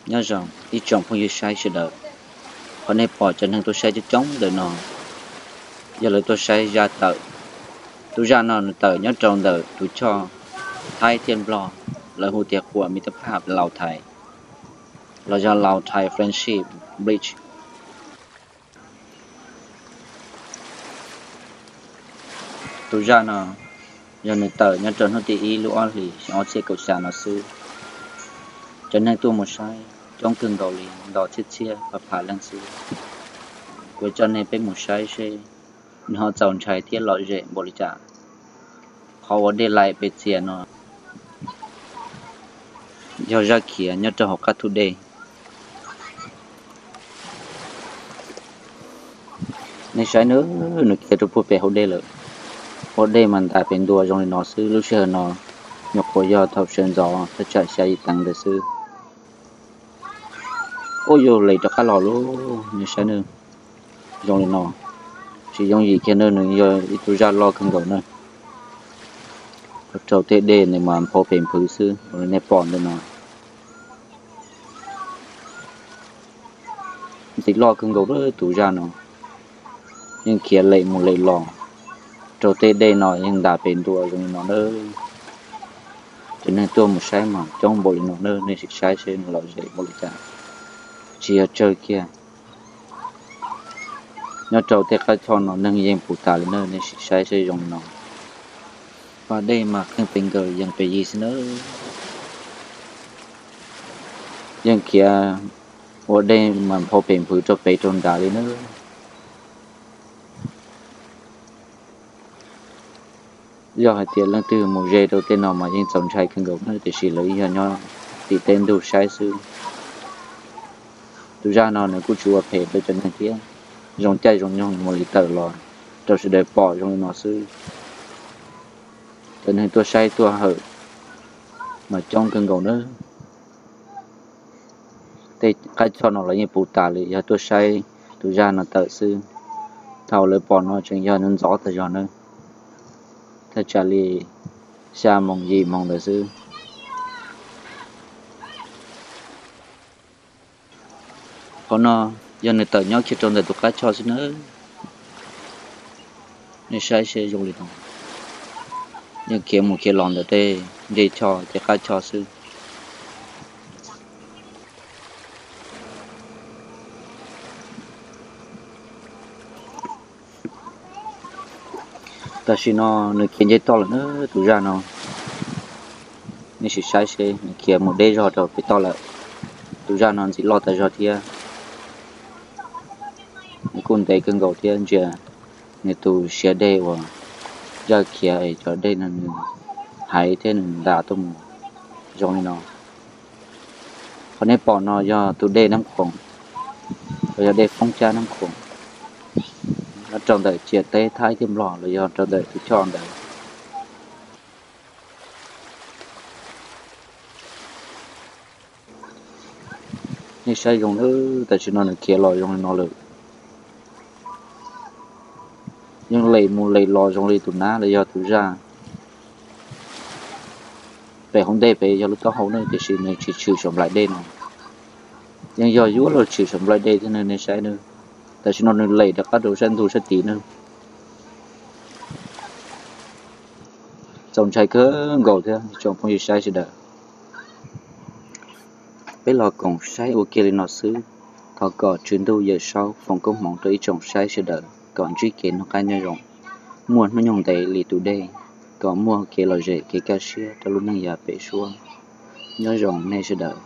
Nyob zoo ib tsoom phooj ywg saib sawv daws, qhov nej pom cov neeg tuaj saib coob coob ntawm no yog lawv tuaj saib zaj tawm. Tus zaj no nws tawm nyob rau ntawm tus choj Thaib thiab Nplog, lawv hu tias quas មិត្តភាព Lao-Thai, los yog Lao-Thai Friendship Bridge. Tus zaj no yog nws tawm nyob rau hnub tim ib lub ob hlis xyoo ob txhiab kaum xya no xwb. Cov neeg tuaj mus saib coob kawg nkaus li, ntau txhiab txhiab phav phav leej xwb. Kuv coj nej peb mus saib seb nws ho txaus ntshai thiab lom zem npaum li cas. Qhov ua dej laim pes txias no yog zaj khiav nyob rau hauv qab thum dej. Nej saib na, nws khiav rau puag pem hauv dej lawm. Ua dej mas ntas pes ntua zoo li no xwb. Lub sij hawm no nyuam qhuav yog thaum sawv ntxov thaj tsam xya yim teev ntawd xwb. Ua yus lem rov qab los lauj, nej saib na, zoo li no. Tsis yooj yim kiag na, nws yog ib tug zaj loj kawg nkaus na. Rau tej dej nws mas nphau pes nphwv xwb, ua li nej pom ntawm no. Ntxim loj kawg nkaus lawm tus zaj no, yeej khiav lem mus lem los rau tej dej no yeej ntas pes ntua zoo li no na. Cov neeg tuaj mus saib mas coob npaum li no na, nej sim saib seb nws lom zem npaum li cas. Tsis yog tsawg kiag, nyob rau tej qab choj no neeg yeej puv tas li na, nej sim saib seb zoo li no. Pas dej mas qeej pes nkaus yees pes yig xwb na. Yeej khiav ua dej mas nphau pes nphwv rau pem rau nrad li na. Yog hais tias leej twg mus ze rau tej no mas yeej txaus ntshai kawg nkaus na, tiam sis lawv yog nyob tim teb ntug saib xwb. Tus zaj no nws kuj tsis ua phem rau cov neeg thiab, zoo caij zoo nyoog nws mam li tawm los rau sawv daws pom zoo li no xwb. Cov neeg tuaj saib tuaj hawm mas coob kawg nkaus na. Tej qab choj no los yeej puv tas li, yog tuaj saib tus zaj no tawm xwb. Thaum lawv pom no tseem yog ntxov ntxov tas zog na, thaj tsam li xya moos yim moos ntawd xwb. Qhov no yog nws tawm nyob kiag rau ntawm tus qab choj xwb na. Nej saib seb zoo li no, yeej khiav mus khiav los ntawm tej ncej choj tej qab choj xwb. Tam sim no nws khiav nce toj lawm na tus zaj no. Nej sim saib seb nws khiav mus deb zog rau pem toj lawm. Tus zaj no ntxim loj tas zog thiab, nws kuj ntev kawg nkaus thiab, ntsia nws tus siav dej uas zaj khiav es cov dej no nws haiv thiab nws ntas tuaj mus zoo li no. Qhov nej pom no yog tus dej Nab Khoom, los yog dej Foob Cab Nab Khoom, nyob rau ntawm ciam teb Thaib thiab Nplog los yog rau ntawm tus choj ntawd. Nej saib zoo lawm, tam sim no nws khiav los zoo li no lawm. Yeej lem mus lem los zoo li tus nab los yog tus zaj. Pem hauv ntej pem yog lub taub hau ne, tiam sis nws tsis tshwm saum nplaim dej no. Yeej yog yuav luag tshwm saum nplaim dej thiab ne, nej saib na. Tam sim no nws lem rov qab rau sab ntug sab tid na. Txaus ntshai kawg nkaus thiab tsoom phooj ywg saib sawv daws. Peb los koom saib ua kiag li no xwb. Thov kom Tswv Ntuj Yawm Saub foom koob hmoov rau ib tsoom saib sawv daws kom ntsib kev noj qab nyob zoo, muaj hnub nyoog ntev li tus dej, kom muaj kev lom zem kev kaj siab rau lub neej yav pem suab. Nyob zoo nej sawv daws.